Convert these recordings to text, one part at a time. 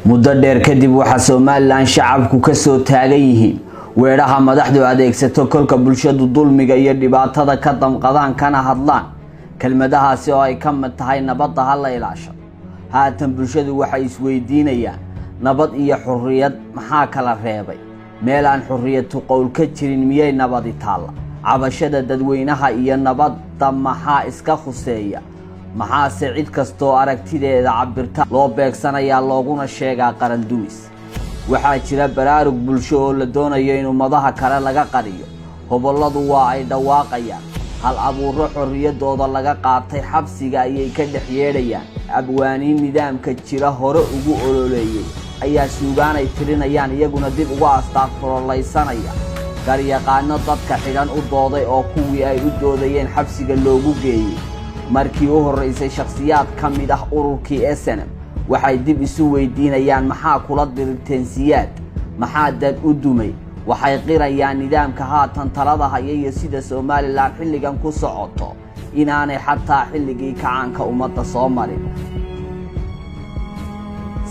Muddo dheer kadib, waxaa Somaliland shacabku ka soo taagan yihiin weedhaha madaxdu adeegsato kolka bulshadu dulmiga iyo dhibaatada ka damqadaan kana hadlaan, kelmadahaasi oo ay ka mid tahay "nabadda ha la ilaasho". Haatan bulshadu waxay isweydiinayaan: nabad iyo xurriyad maxaa kala reebay? Meel aan xurriyatu qowl ka jirin miyay nabadi taalla? Cabashada dadweynaha iyo nabadda maxaa iska khuseeya? Maxaase cid kastoo aragtideeda cabirta loo beegsanayaa, looguna sheegaa qaran dumis? Waxaa jira baraarug bulsho oo la doonayo in ummadaha kale laga qariyo. Hobolladu waa ay dhawaaqayaan. Hal abuuro xorriyaddooda laga qaatay xabsiga ayay ka dhex yeedhayaan. Abwaaniin nidaamka jira hore ugu ololeeyey ayaa suugaanay tirinayaan iyaguna dib uga astaaqfurollaysanaya. Garyaqaano dadka xidhan u dooday oo kuwii ay u doodayeen xabsiga loogu geeyey markii u horraysay, shakhsiyaad ka mid ah ururkii SNM, waxay dib isu weydiinayaan: maxaa kula dirirteen Siyaad? Maxaa dad u dumay? Waxay qirayaan nidaamka haatan talada haya iyo sida Somaliland xilligan ku socoto inaanay xataa xilligii kacaanka ummadda soo marin.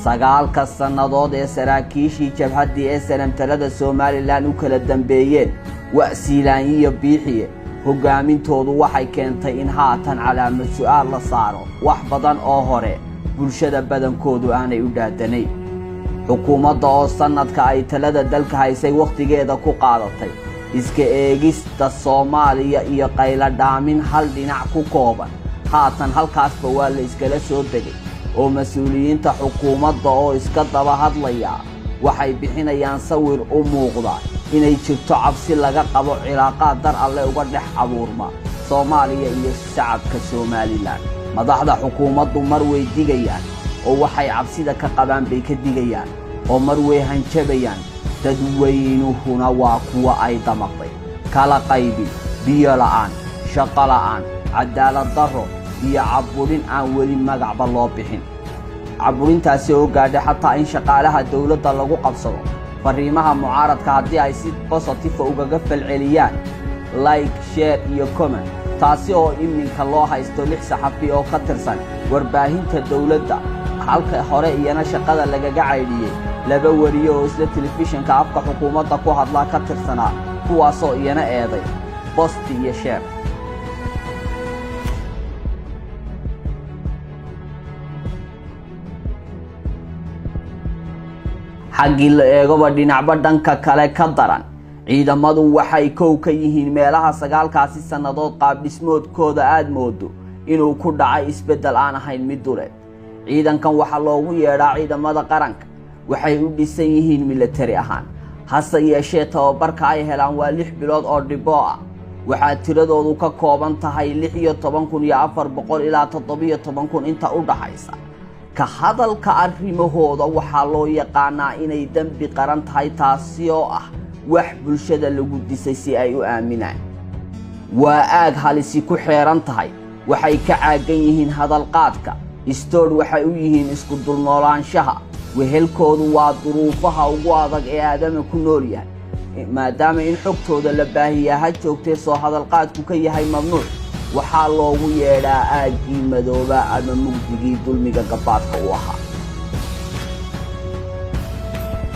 9-ka sannadood ee saraakiishii jabhaddii SNM talada Somaliland u kala dambeeyeen, Wasiilaanyiyo Biixiye, hoggaamintoodu waxay keentay in haatan calaamad su'aal la saaro wax badan oo hore bulshada badankoodu aanay u dhaadanayn. Xukuumadda oo sannadka ay talada dalka haysay wakhtigeeda ku qaadatay iska eegista Soomaaliya iyo qaylo dhaamin hal dhinac ku kooban, haatan halkaasba waa la iskala soo degay oo mas-uuliyiinta xukuumadda oo iska daba hadlaya waxay bixinayaan sawir u muuqda inay jirto cabsi laga qabo cilaaqaad dar alle uga dhex abuurma Soomaaliya iyo shacabka Somaliland. Madaxda xukuumaddu mar way digayaan oo waxay cabsida ka qabaan bay ka digayaan, oo mar way hanjabayaan. Dadweynuhuna waa kuwa ay damaqday kala qaybin, biyo la'aan, shaqo la'aan, cadaalad darro iyo caburin aan weli magacba loo bixin. Caburintaasi oo gaadhay xataa in shaqaalaha dowladda lagu qabsado fariimaha mucaaradka haddii ay si positive ugaga falceliyaan, like, share iyo comment, taasi oo iminka loo haysto lix saxafi oo ka tirsan warbaahinta dowladda, halka hore iyana shaqada lagaga caydhiyey laba wariye oo isla telefishinka afka xukuumadda ku hadlaa ka tirsanaa, kuwaasoo iyana eeday post iyo share. Xaggii la eegoba dhinacba dhanka kale ka daran. Ciidamadu waxay kow ka yihiin meelaha 9-kaasi sannadood qaabdhismoodkooda aad moodo inuu ku dhacay isbeddel aan ahayn mid duleed. Ciidankan waxaa loogu yeedhaa ciidamada qaranka. Waxay u dhisan yihiin milatari ahaan, hase yeeshee tababarka ay helaan waa 6 bilood oo dhiboo ah. Waxaa tiradoodu ka kooban tahay 16,400 ilaa 17,000 inta u dhaxaysa. Ka hadalka arrimahooda waxaa loo yaqaanaa inay dembi qaran tahay, taasi oo ah wax bulshada lagu disay si ay u aaminaan. Waa aag halisi ku xeeran tahay. Waxay ka caagan yihiin hadalqaadka. Istoodh waxay u yihiin isku dulnoolaanshaha. Wehelkoodu waa duruufaha ugu adag ee aadama ku nool yahay, maadaama in xogtooda la baahiyaa ha joogtee soo hadalqaadku ka yahay mamnuuc. Waxaa loogu yeedhaa aaggii madooba ama mugdigii dulmiga gabaadka u ahaa.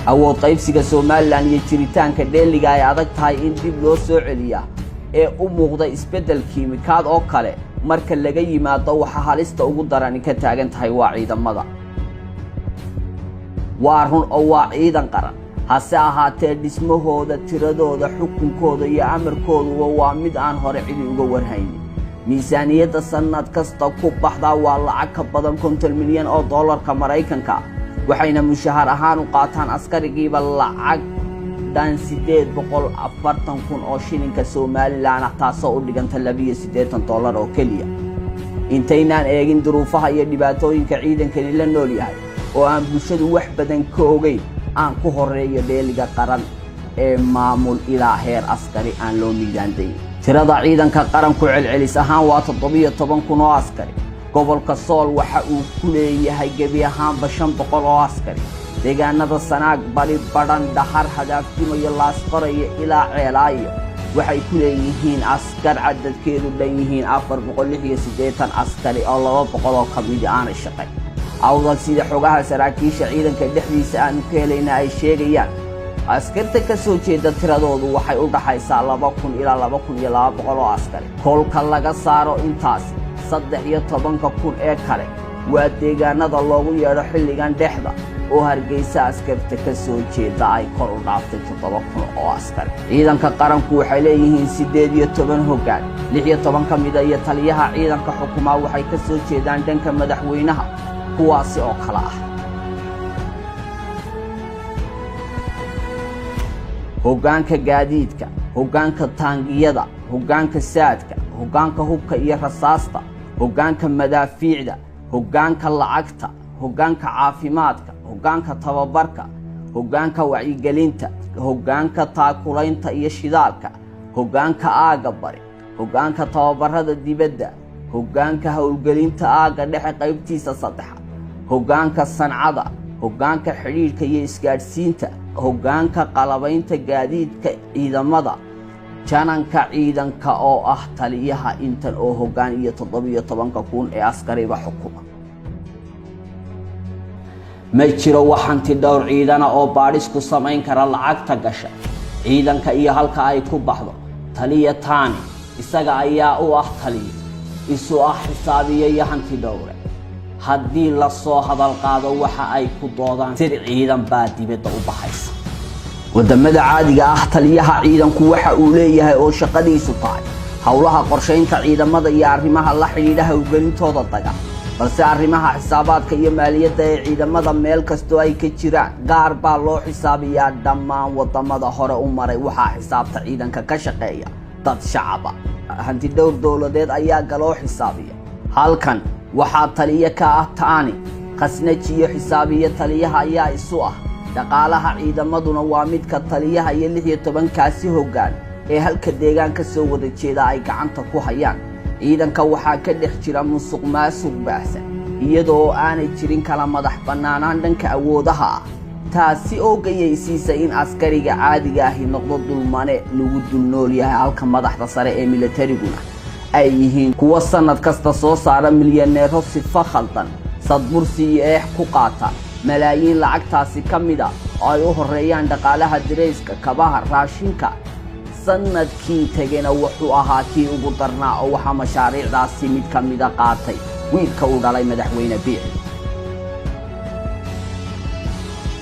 Awood qaybsiga Somaliland iyo jiritaanka dheeliga ay adag tahay in dib loo soo celiyaa ee u muuqda isbeddel kiimikaad oo kale marka laga yimaado, waxa halista ugu darani ka taagan tahay waa ciidamada. Waa run oo waa ciidan qaran, hase ahaatee dhismahooda, tiradooda, xukunkooda iyo amarkooduba waa mid aan hore cidi uga warhaynin. Miisaaniyadda sannad kasta ku baxdaa waa lacag ka badan 50 milyan oo dollarka Maraykanka, waxayna mushahar ahaan u qaataan askarigiiba lacag dhan 840,000 oo shilinka Somaliland ah, taasoo u dhiganta $82 oo keliya. Intaynaan eegin duruufaha iyo dhibaatooyinka ciidankani la nool yahay oo aan bulshadu wax badan ka ogeyn, aan ku horeeyo dheeliga qaran ee maamul ilaa heer askari aan loo miidaandayn. Tirada ciidanka qaranku celcelis ahaan waa 17,000 oo askari. Gobolka Sool waxa uu ku leeyahay gebi ahaanba 500 oo askari. Deegaanada Sanaag, Bari, Badhan, Dhahar, Hadaafdimo iyo Laasqorayo ilaa Ceelaayo waxay ku leeyihiin askar cadadkeedu dhan yihiin 486 askari, oo 200 oo ka midi aanay shaqayn. Awdal, sida xogaha saraakiisha ciidanka dhexdiisa aanu ka helayna ay sheegayaan, askarta ka soo jeeda tiradoodu waxay u dhaxaysaa 2000 ilaa 2200 oo askari. Kolka laga saaro intaasi, 13,000 ee kale waa deegaanada loogu yeedho xilligan dhexda, oo Hargeysa askarta ka soo jeeda ay kor u dhaaftay 7000 oo askari. Ciidanka qaranku waxay leeyihiin 18 hoggaan. 16 ka mida iyo taliyaha ciidanka xukumaa waxay ka soo jeedaan dhanka madaxweynaha, kuwaasi oo kale ah: hoggaanka gaadiidka, hoggaanka taangiyada, hoggaanka saadka, hoggaanka hubka iyo rasaasta, hoggaanka madaafiicda, hoggaanka lacagta, hoggaanka caafimaadka, hoggaanka tababarka, hoggaanka wacyigelinta, hoggaanka taakulaynta iyo shidaalka, hoggaanka aagga bari, hoggaanka tababarada dibadda, hoggaanka howlgelinta aagga dhexe qaybtiisa saddexaad, hoggaanka sancada, hoggaanka xidhiidhka iyo isgaadhsiinta, hoggaanka qalabaynta gaadiidka ciidamada, jananka ciidanka oo ah taliyaha intan oo hoggaan iyo 17,000 ee askariba xukuma. Ma jiro wax hanti dhowr ciidana oo baadhis ku samayn kara lacagta gasha ciidanka iyo halka ay ku baxdo. Taliya Taani isaga ayaa u ah taliya, isu ah xisaabiye iyo hanti dhowre. Haddii lasoo hadal qaado, waxa ay ku doodaan sir ciidan baa dibadda u baxaysa. Wadamada caadiga ah, taliyaha ciidanku waxa uu leeyahay oo shaqadiisu tahay howlaha qorshaynta ciidamada iyo arrimaha la xidhiidha howlgelintooda dagaal, balse arrimaha xisaabaadka iyo maaliyadda ee ciidamada meel kastoo ay ka jiraan gaar baa loo xisaabiyaa. Dhammaan wadamada hore u maray waxaa xisaabta ciidanka ka shaqeeya dad shacaba. Hanti dhowr dowladeed ayaa galoo xisaabiya. Halkan waxaa taliye ka ah Taani. Khasnaji iyo xisaabiye taliyaha ayaa isu ah. Dhaqaalaha ciidamaduna waa midka taliyaha iyo 16-kaasi hoggaan ee halka deegaan ka soo wada jeeda ay gacanta ku hayaan. Ciidanka waxaa ka dhex jira musuq maasuq baahsan, iyadoo aanay jirin kala madax bannaanaan dhanka awoodaha ah, taasi oo gayaysiisa in askariga caadiga ahi noqdo dulmane lagu dul nool yahay, halka madaxda sare ee milatariguna ay yihiin kuwo sannad kasta soo saara milyaneero sifo khaldan sadbursi iyo eex ku qaata malaayiin lacagtaasi ka mid a, oo ay u horreeyaan dhaqaalaha dirayska, kabaha, raashinka. Sanadkii tegena wuxuu ahaa kii ugu darnaa, oo waxaa mashaariicdaasi mid ka mida qaatay wiilka uu dhalay madaxweyne Biixi.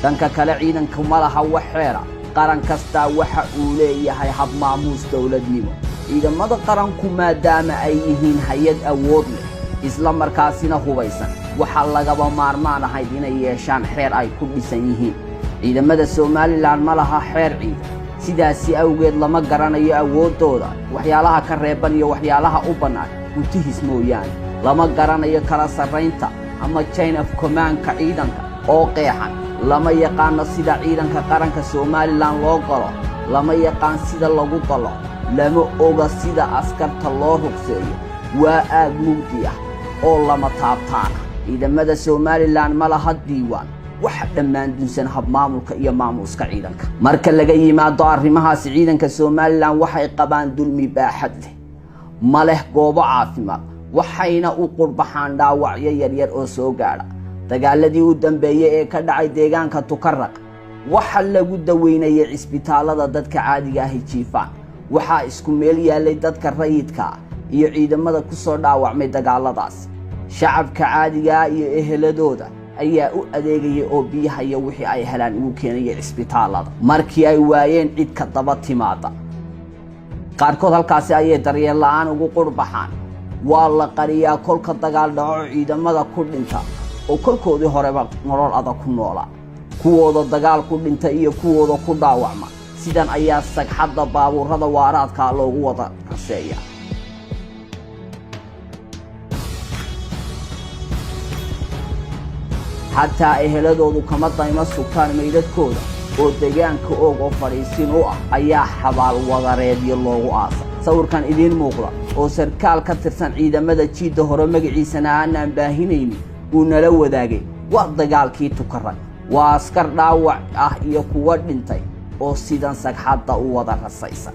Dhanka kale, ciidanku ma laha wax xeera. Qaran kastaa waxa uu leeyahay hab maamuus dowladnimo. Ciidamada qaranku, maadaama ay yihiin hay-ad awood leh isla markaasina hubaysan, waxaa lagaba maarmaan ahayd inay yeeshaan xeer ay ku dhisan yihiin. Ciidamada Somalilan ma laha xeer ciidan. Sidaasi awgeed lama garanayo awooddooda, waxyaalaha ka reeban iyo waxyaalaha u bannaan gutihis mooyaane. Lama garanayo kala sarraynta ama chain of command-ka ciidanka oo qeexan. Lama yaqaano sida ciidanka qaranka Somalilan loo galo, lama yaqaan sida lagu dalo, lama oga sida askarta loo rugseeyo. Waa aag mugdi ah oo lama taabtaana. Ciidamada Somalilan ma laha diiwaan. Waxa dhammaan dunsan habmaamulka iyo maamuuska ciidanka. Marka laga yimaado arrimahaasi, ciidanka Somalilan waxay qabaan dulmi baaxad leh. Ma leh goobo caafimaad, waxayna u qurbaxaan dhaawacyo yaryar oo soo gaadha. Dagaaladii u dambeeyey ee ka dhacay deegaanka Tukaraq waxa lagu daweynayay cisbitaalada dadka caadiga ahi jiifaan. Waxaa isku meel yaallay dadka rayidka ah iyo ciidamada ku soo dhaawacmay dagaaladaas. Shacabka caadigaa iyo eheladooda ayaa u adeegayay oo biyaha iyo wixii ay helaan ugu keenayay cisbitaalada. Markii ay waayeen cid ka daba timaada, qaarkood halkaasi ayay daryeel la'aan ugu qurbaxaan. Waa la qariyaa kolka dagaal dhaco ciidamada ku dhinta oo kolkoodii horeba nolol adag ku noolaa. Kuwooda dagaal ku dhinta iyo kuwooda ku dhaawacma sidan ayaa sagxadda baabuurada waaraadkaa loogu wada raseeya. Xataa eheladoodu kama daymo sugtaan meydadkooda, oo deegaanka Oog oo fadhiisin u ah ayaa xabaal wadareedyo loogu aasay. Sawirkan idiin muuqda, oo sarkaal ka tirsan ciidamada jiidda hore, magaciisana aanaan baahinaynin, uu nala wadaagay, waa dagaalkii Tukarag. Waa askar dhaawac ah iyo kuwa dhintay oo sidan sagxadda u wada rasaysan.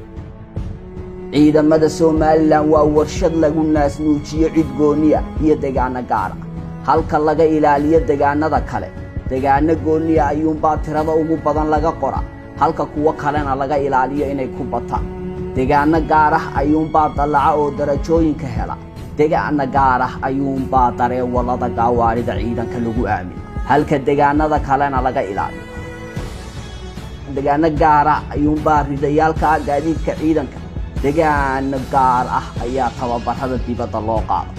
Ciidamada Somalilan waa warshad lagu naasnuujiyo cid gooniya iyo deegaano gaara. Halka laga ilaaliyo degaanada kale, degaano gooniya ayuunbaa tirada ugu badan laga qora, halka kuwo kalena laga ilaaliyo inay ku bataan. Degaano gaar ah ayuunbaa dallaca oo darajooyinka hela. Degaano gaar ah ayuunbaa dareewalada gaawaarida ciidanka lagu aamino, halka degaanada kalena laga ilaaliyo. Degaano gaar ah ayuunbaa ridayaalka gaadiidka ciidanka. Degaano gaar ah ayaa tababarada dibadda loo qaado.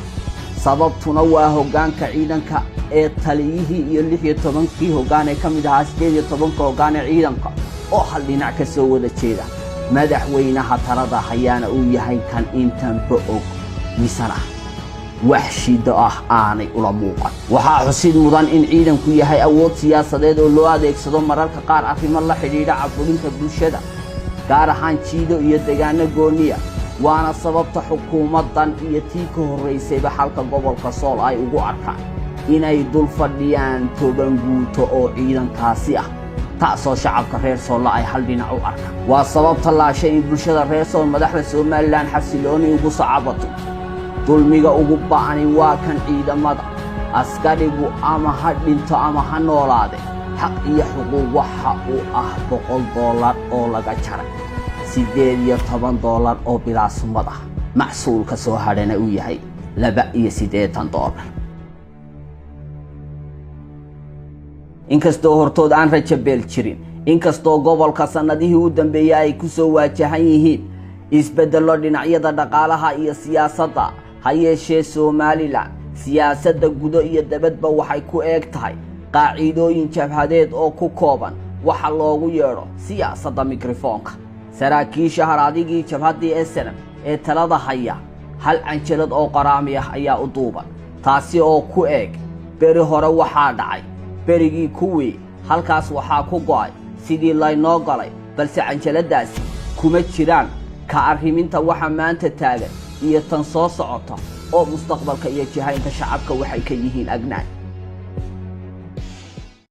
Sababtuna waa hoggaanka ciidanka ee taliyihii iyo 16-kii hoggaan ee ka mid ahaa 18-ka hoggaan ee ciidanka oo hal dhinac ka soo wada jeeda, madaxweynaha talada hayaana uu yahay kan intanba og, misana wax shido ah aanay ula muuqan. Waxaa xusid mudan in ciidanku yahay awood siyaasadeed oo loo adeegsado mararka qaar arrimo la xidhiidha caburinta bulshada, gaar ahaan jiido iyo degaano gooniya. Waana sababta xukuumaddan iyo tii ka horraysayba xalka gobolka Sool ay ugu arkaan inay dul fadhiyaan 10 guuto oo ciidankaasi ah, taasoo shacabka reer Soolla ay hal dhinac u arkaan. Waa sababta laashay in bulshada reer Sool madaxda Somalilan xasilooni ugu sacabato. Dulmiga ugu ba'ani waa kan ciidamada. Askarigu ama ha dhinto ama ha noolaade, xaq iyo xuquuq waxa uu ah $100 oo laga jaray $18 oo bilaa sumad ah, macsuulka soo hadhana uu yahay $82. Inkastoo hortood aan rajabeel jirin, inkastoo gobolka sannadihii u dambeeyey ay ku soo waajahan yihiin isbeddello dhinacyada dhaqaalaha iyo siyaasadda, ha yeeshee Somalilan siyaasadda gudo iyo dabadba waxay ku eeg tahay qaaciidooyin jabhadeed oo ku kooban waxa loogu yeedho siyaasadda mikrofoonka. Saraakiisha haraadigii jabhaddii SNM ee talada haya hal canjalad oo qaraami ah ayaa u duuban, taasi oo ku eeg: "Beri hore waxaa dhacay berigii kuwii, halkaas waxaa ku go'ay sidii laynoo galay." Balse canjaladaasi kuma jiraan ka arriminta waxa maanta taagan iyo tan soo socota oo mustaqbalka iyo jihaynta shacabka waxay ka yihiin agnaan.